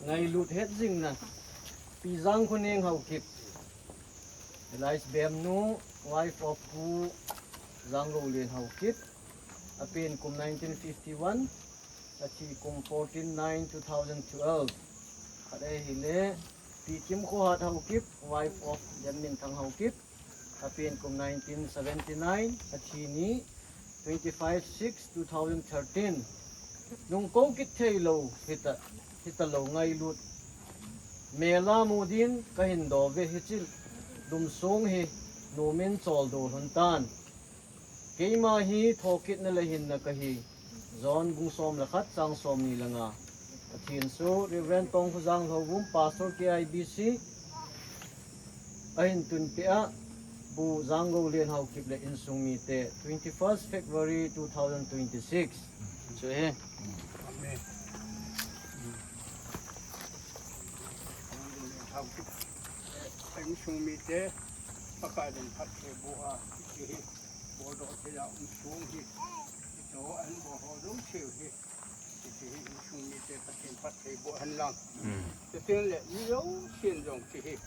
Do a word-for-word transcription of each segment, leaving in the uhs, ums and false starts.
Ngailut het jingna, Pi Jangkhoneng Haokip, alias Bemnu, wife of Pu Janggoulen Haokip, apen kum nineteen fifty-one, athi kum fourteen nine two thousand twelve. Khat ahile, Pi Kimkhohat Haokip, wife of Janminthang Haokip, apen kum nineteen seventy-nine, athi ni twenty-five six two thousand thirteen. Nungkou kit theilou hita, hitalou ngailut. Mela mudin kahin dou ve hiche lumsong hi nomin choldo lhon tan. Keima hi thokitna le hinna kahi. John bung som le khat chang somni le nga. Pathen chu Reverend Tongkhojang Lhouvum, Pastor K I B C, ahin tunpeh a, Pu Janggoulen Haokip le insung mite, twenty-first February two thousand twenty-six. Chu hi. Amen. Insung mite, Pakai in phatthei boh a, hiche hi boldoh thei a um sung hi, hiche ho ahin bol ho jouse hi, hiche hi insung mite Pathen phatthei boh hen lang. Chuteng le mi jousen jong hiche hi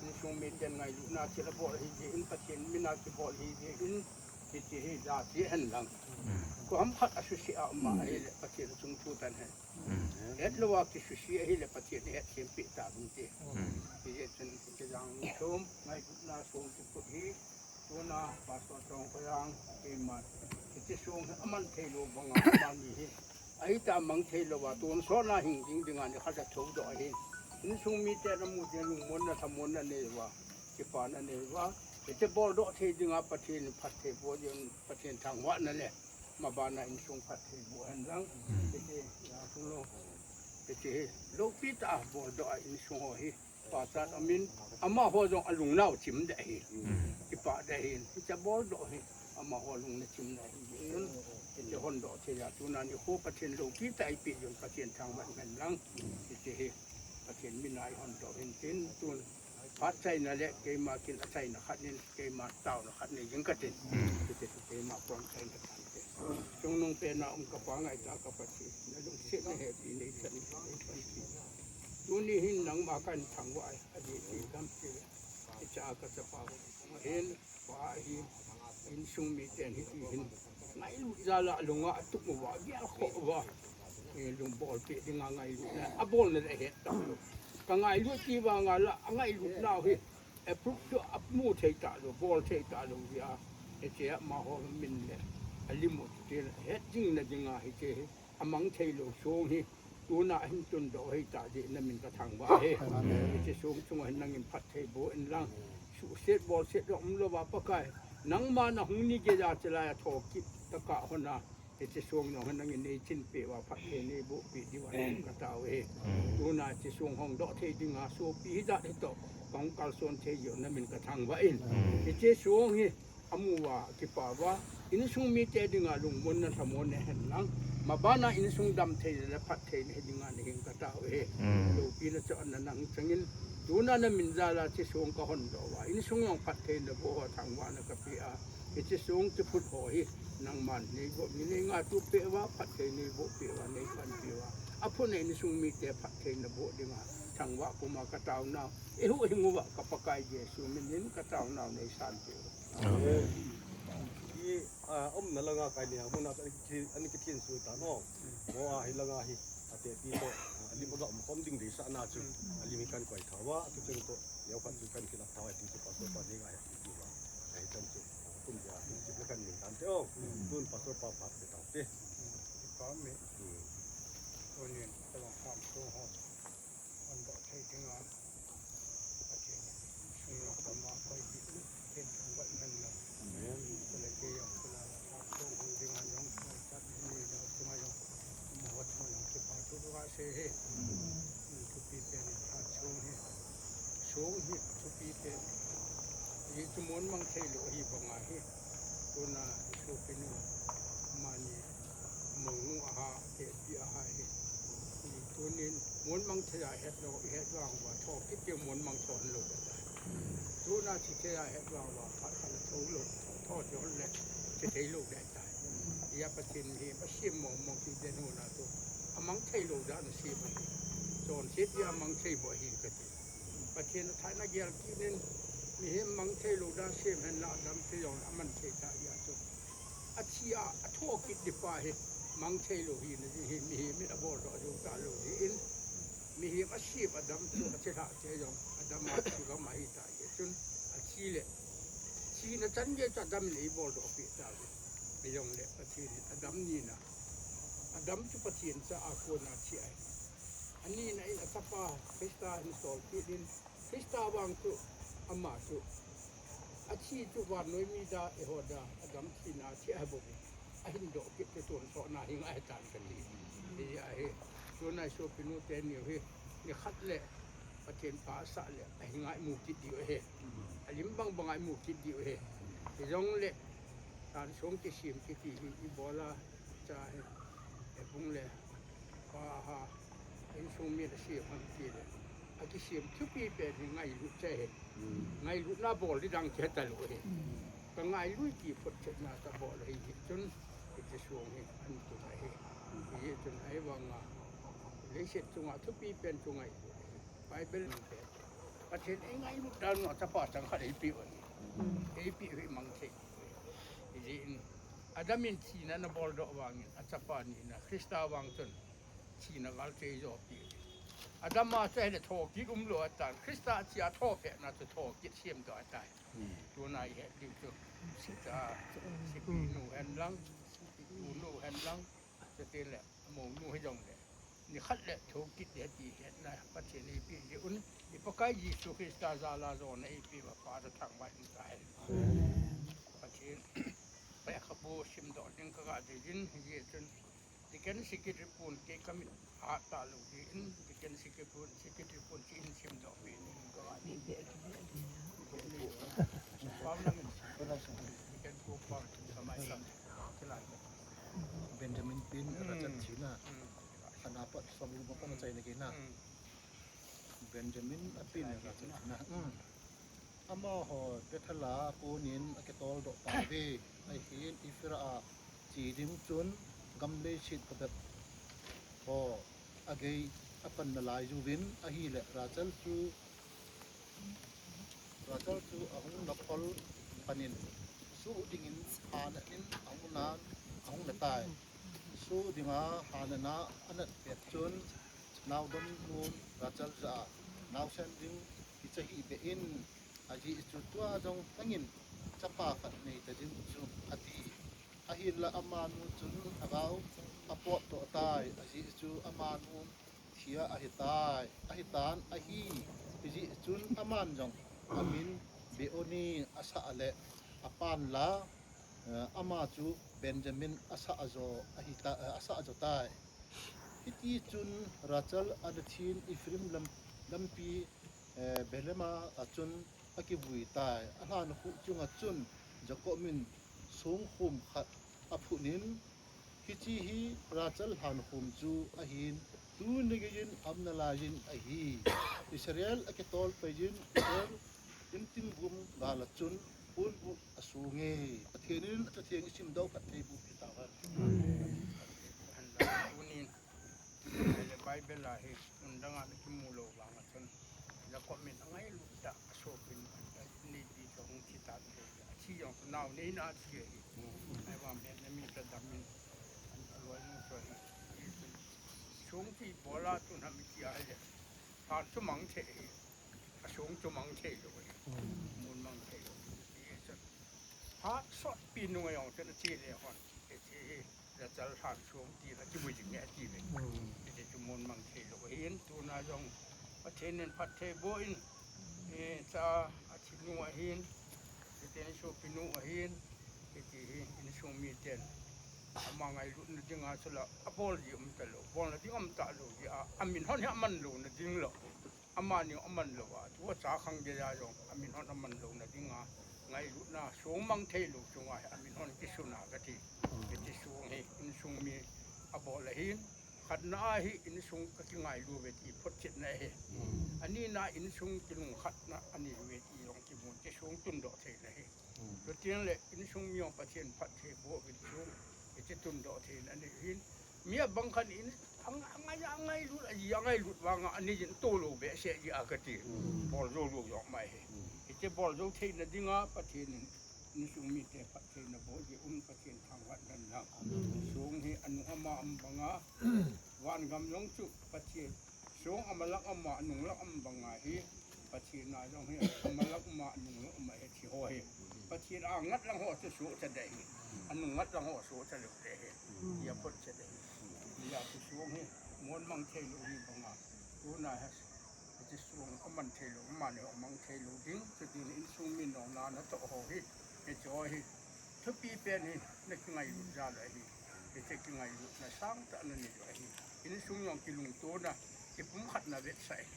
insung miten ngailutna thil abol ahi jeh in, Pathen min a kibol ahi jeh in, hiche hi jachat hen lang. Koiham khat asuse a um a ahile Pathen achung thu tan hen. Hetlouva kisuse ahile Pathen in ahet thempeh tauvinte. Hijeh chun hiche jang sung ngailutna sung kiphut hi, tuna Pastor Tongkhojang, keiman, hiche sung hi aman theilou banga amani hi, ahitah a mang theilouva tonsot na hing ding dinga nikhat a thoudoh ahin, insung miten amu teng lungmonna lhamonna anei uva, kipana anei uva, hiche boldoh thei dinga Pathen in phatthei boh ding, Pathen thangvahna le mabana insung phatthei boh hen lang. Hiche, ya, sung lo. Hiche hi loupi tah a boldoh a insung ho hi pachat amin, amaho jong alung nao chim deh ahi. Kipah deh ahin, hiche boldoh hi amaho lung na chim deh ahi. Hiche hondoh thei a tuna nikho Pathen loupi tah a eipeh jong Pathen thangvah hen lang. Hiche hi Pathen min a ihondoh hin tin, tun phat chaina le keima kin achaina khat in, keima taona khat nei jing katin. Hiche chu keima pon chaina khat te. Chungnung pen a um kapa ngaitah ka Pathen, nalungsetna hepi neichan, neipanpi. Tuni hin nangma kahin thangvah e, adih ti dam ti le. Hiche a kachapa hin, pa hin, insung miten hiti hin ngailut jal a alunga atup uva, agel khoh uva, eh, lungbolpeh dinga ngailutna abolna le ahet talou. Kangailut ti vanga la, angailutnau hi approve chu amu thei talou, bol thei talou jeh a, hiche amaho min le alim u chu ahet jing na dinga hiche hi amang theilou sung hi tuna ahin tundoh hita jeh in namin kathangvah e. Hiche sung chunga hin nangin phatthei boh in lang. Suhset bolset jong umlouva Pakai, nangma nahung ni geiya chulai a thokit tah a kahon a, hiche sung jong hin nangin neichinpeh uva phatthei neibohpeh diuva namin katao e. Tuna hiche sung hongdoh thei dinga sopi hijat hitoh kahung kalson thei jeh u namin kathangvah in. Hiche sung hi amu uva, akipa uva, insung mite dinga lungmonna lhamonna ahen lang, mabana insung damtheina le phattheina hi dinga nahin katao e. Loupina chonsetna nang changin, tuna namin jal a hiche sung kahondoh uva, insung jong phattheina boh ho thangvahna kapeh a, hiche sung kiphut ho hi nangman neiboh, neingaitupeh uva, phatthei neibohpeh uva, neipanpi uva, aphutna insung mite phattheina boh dinga thangvah puma kataonau, eihuhhing uva ka Pakai Jesu min in kataonau neisanpeh uva. Amen. Hi, a, umna langa kaini a, muna chu ani kithin, ani kithin sui tan o. Mo a hi langa hi, atepi toh, a, alim aga umkhom ding deisahna chu, alim hi kan koi tha uva, atu chun toh, neokhat chu kan kilap tha uva, ti chu Pastor pa dinga hi, ti uva. Ahi chan chu, kum dia, ti chu kan min tante o. Tun Pastor pa phat pe taute. Kipa me. Tunin, kalang ham tu ho. Hondoh thei dinga, Pathen in insung jong koma koipeh, Pathen thangvah in hen lang. Amen. Chule kei jong, chule la phat sung hung dinga jong, ngaichat ni jong, chunga jong, amaho chunga jong kipa thu kasei e. Thupi pen in phat sung hi. Sung hi thupi pen. Hichu mon mang theilou ahi banga hi. Tuna sopinu mani mangnu aha, atepi aha hi. Tunin mon mang thei a hetlou, ihet vang uva, thokit teng mon mang thon lou. Tuna thi thei a het vang uva, phat khat le tho lou, tho thon le, thi thei lou ding tai. Hia Pathen hi, Pathen mong mong ti den hona tu. Amang thei lou dan asem ahi. Chon Hitia mang thei bou ahi kati. Pathen a thahatna gel kit in, mihem mang thei lou dan sem henlang, adam thei jong aman thei ta ahia chu. Athi a, atho kit ding pa hi mang thei lou hina ding hi, mihem in abol doh jou talou ding in, mihem asem adam chu athilhah te jong adam a thi gam ahi ta ahia chun, athi le thina chan gei chu adam in eibol doh peh tauve. Hijongle Pathen in adam nina, adam chu Pathen cha a kona thi ahi. Anina in achapa Christa hin sol kit in, Christa vang chu ama chu athi chu vannoi mi da, eiho da, adam thina thi ahi bou. Ahin doh kit chu tonsotna hi ngai tan kati. Hijeh a hi, tuna i sopinu teni hi, nikhat le Pathen pha asah le ahin ngaimu kit diu ahi. Alim bang bang ngaimu kit diu ahi. Hijongle, tonsot kisem kiti hi ibol a, cha hi, epung le pa ha, insung mi asem ham tile, akisem thupi pen hi ngailut chai ahi. Ngailutna bol ding dang kihe talou ahi. Ka ngailut ti photchetna kabol ahi jeh chun, hiche song hi ahin tung ahi. Hijeh chun ahivanga, leiset chunga thupi pen chu ngailut ahi. Bible in pen, Pathen in eingailut dan u a chapa chang khat eipeh u ahi. Eipeh u hi mang thei. Hijeh in, adam in thina ana bol doh vangin, achapa nina Christa vang chun thina gal chu eijo peh u ahi. Adam a chu ahile tho kit umlou ahitan, Christa athi a tho pehna chu tho kit semdoh ahitai. Tuna ihet diu chu, cha, sipinu hen lang, ipunu hen lang, chutile amounu hijongle, nikhat le tho kit ding ti hetna Pathen in eipeh jeh un, i Pakai Jesu Christa jal a jona eipeh uva Pa thangvah in umtahen. Pathen, pekhabu simdoh ding kaga deijin, hijeh chun, Deacon Secretary pun kei kamit hat talou jeh in, Deacon Secretary pun, Secretary pun chu hin simdoh peh in kaga dei. Pau lang in, Deacon pu pau, kamai sa, kilai. Benjamin pin, Rachel thina. Ana pat sabu bang kana chaina kei na. Benjamin a pin, Rachel thina. Amaho Bethel a konin akitol doh tauve. Ahin Ephrath a che ding chun gam leiset phabep ho agei apan nalai uvin ahile Rachel chu, Rachel chu ahung naphol panin, soh dingin han anin ahung nan, ahung natai. Soh dinga han ana anat pet chun, naodom nun Rachel jah a, naosen ding kicha hih beh in, ajeh chu tua jong nangin chapa khat neita ding chu, ati. Ahinla amanu chun lhagao apotdoh tai, ajeh chu amanun thia ahitai, ahitan ahi. Hijeh chun aman jong amin Benoni asah le apan la, eh, ama chu Benjamin asah jo ahita, eh, asah jo tai. Hitichun Rachel ana thin Ephraim lam, lampi, eh, Beerlehema a chun akivui tai. Alhankhuh chunga chun Jacob in songkhom khat aphut in, hiche hi Rachel lhankhom chu ahin, tuni geiyin aum nalaiyin ahi. Israel akitol paiyin, Israel inting gum gal a chun ponbuh asonge. Pathen in achatheng isimdoh phatthei boh peh tauhen. Tunin, Bible a hi, mun dang a nakimu lou vang a chun, Jacob in angailut tah a asopinu, aneipi chu ahung thi tan ahi. Athi jong chu nao neina athi ahi. Ahivang Benjamin chu adamin, aloinu chu ahi. Song chu ibol a tun ham iti ahile, phat chu mang thei ahi. Asong chu mang thei lou ahi. Mun mang thei lou ahi. Phat sotpi nunga jong chun athi le hon, hiche hi Rachel lhansong ti la kimu jing e ati ve. Hiti chu mun mang thei lou ahin, tuna jong Pathen in phatthei boh in, eh, cha athinu ahin, hiti insopinu ahin, hiti hi insung miten ama ngailutna dinga chula abol ji um talou, bolna ding um talou jeh a, amin hon hi aman louna ding lou. Amani aman louva, tua cha khang geiya jong amin hon aman louna dinga ngailutna song mang thei lou chunga hi amin hon kisuna kati. Hiti song hi insung mi abol ahin, khatna a hi insung kakingailu uve ti photchetna ahi. Anina insung kilungkhatna anei uve ti jong kimun, kisong tundoh theina ahi. Chuteng le insung mi jong Pathen phatthei boh uvin chu, hiti tundoh theina anei uhin, mi abang khat in Ang, ang, ang, angailut, aji angailut vanga, ani jin tolo behseh ji a kati. Bol jou lou jong mai he. Hiche bol jou theina dinga, Pathen in, insung mite phattheina bol ji un, Pathen thangvah hen lang. Song hi anung ama um banga, van gam jong chu, Pathen, song ama lang ama, anung lang um banga hi, Pathen a jong hi, ama lang ama, anung lang ama hi, ti ho hi. Pathen a ngat lang ho chu soh cha ding hi. Anung ngat lang ho soh cha lou ding hi. Hia phot cha ding hi. Hia chu song hi, mon mang thei lou hi banga. Tuna hi, hiche song aman thei lou, aman hi mang thei lou ding. Chutin insung mi nung nana toh ho hi. Hiche ho hi. Thupi pen hi, na kingailut jal u ahi. Hiche kingailutna sangtah na nei u ahi. Insung jong kilungtona, kipumkhatna vetsah ahi.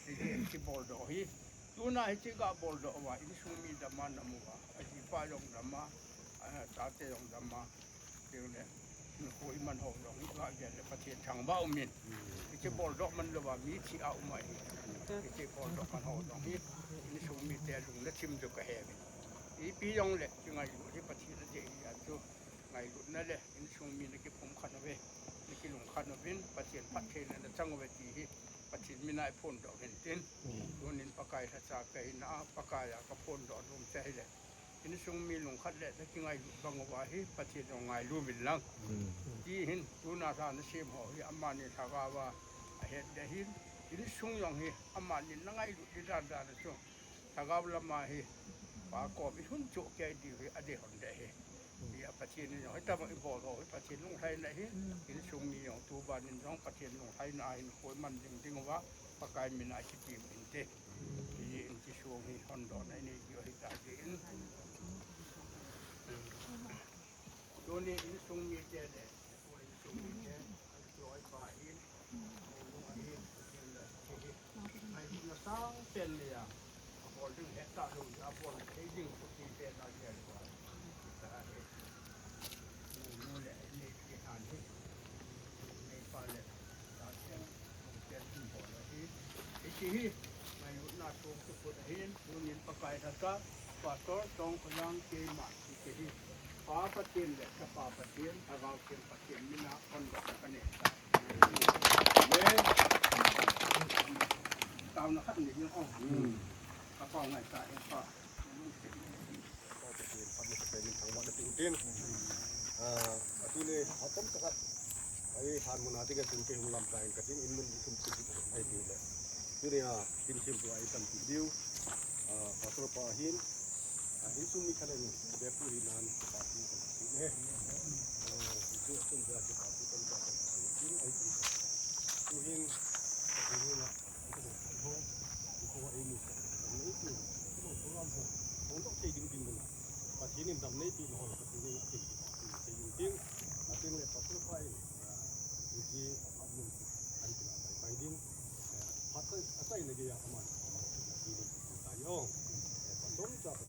Hiche kibol doh hi. Tuna hiche ga bol doh uva, insung mi dama na mu uva. Ajipa jong dama, achate jong dama. Chule, nupi iman ho jong hi ga gel le Pathen thangvah umin. Hiche bol doh man louva, mi thi a um ahi. Hiche bol doh man ho jong hi, insung mite lung na chim jou kahe uve. Ipi jong le, kingailut hi Pathen a dei ahi chu. Ngailutna le, insung mi na kipumkhat uve, na kilungkhat uvin, Pathen phattheina na chang uve ti hi, Pathen mina iphondoh uvintin. Tunin Pakai lhacha kahina a, Pakai a kaphondoh nom chu ahile, insung mi lungkhat le na kingailut bang uva hi, Pathen jong ngailu uvin lang. Ti hin, tuna lha na sem ho hi, amani lhagao a ahet ding ahin, insung jong hi, amani na ngailut ding dan dan a chu. Lhagao lama hi, Pa kom i lhun choh kei diu hi, adei lhon ding ahi. Hia Pathen in jong, hitabang i bol ho hi, Pathen lunglhaina ahi, insung mi jong, tuban in jong, Pathen lunglhaina ahin, koiman ding ding uva, Pakai mina kitim inte. Hijeh in hiche song hi, hondohna i nei diu ahi tauvin. Tuni insung mite le, insung mite, Loi pa hin, loi pa hin, ngailutna sangpen nei a, abol ding hetah lou, abol thei ding thupi pen a gel uva. Hita hi, nu le neipi han hi, neipa le, ta chen, chen bol ahi. Hiche hi, ngailutna song chu put ahin, tunin Pakai lhacha, Pastor Tongkhojang keima, hiche hi. Pa Pathen le Chapa Pathen, Lhagao Theng Pathen mina hondohna kanei tai. Amen. Taona khat nei ding o. Ka pao ngai ta e pa. Pa Pathen, phatna Pathen in thangvahna pe intin. Ah, atuni, atam khat. Ahi, lhan mun a ding a tun kei hung lamkai inge katin, in mun thum thum ahi tile. Tuni a, kin thim tua i tampi diu. Ah, Pastor pa hin, ah, insung mi khat in, beppu hi nan, pa pu kan si ne. Ah, insung, insung bia ki pa pu kan ka kan si ne. Tin ai tin ka. Tu hin, tu hin na, tu hin ho, tu ho ai ni sa. Ni tu, tu ho lam ho. Hong dok thei ding ding na. Pathen in dam nei pi ho, Pathen in a tin ki pa pu thei ding ding. A tin le Pastor pa in, ah, ni ki a mun, an tin a pai pai ding. Ah, Pastor, a pai na ge ya aman, aman, na ki ni ki ta yo. Eh, Pastor cha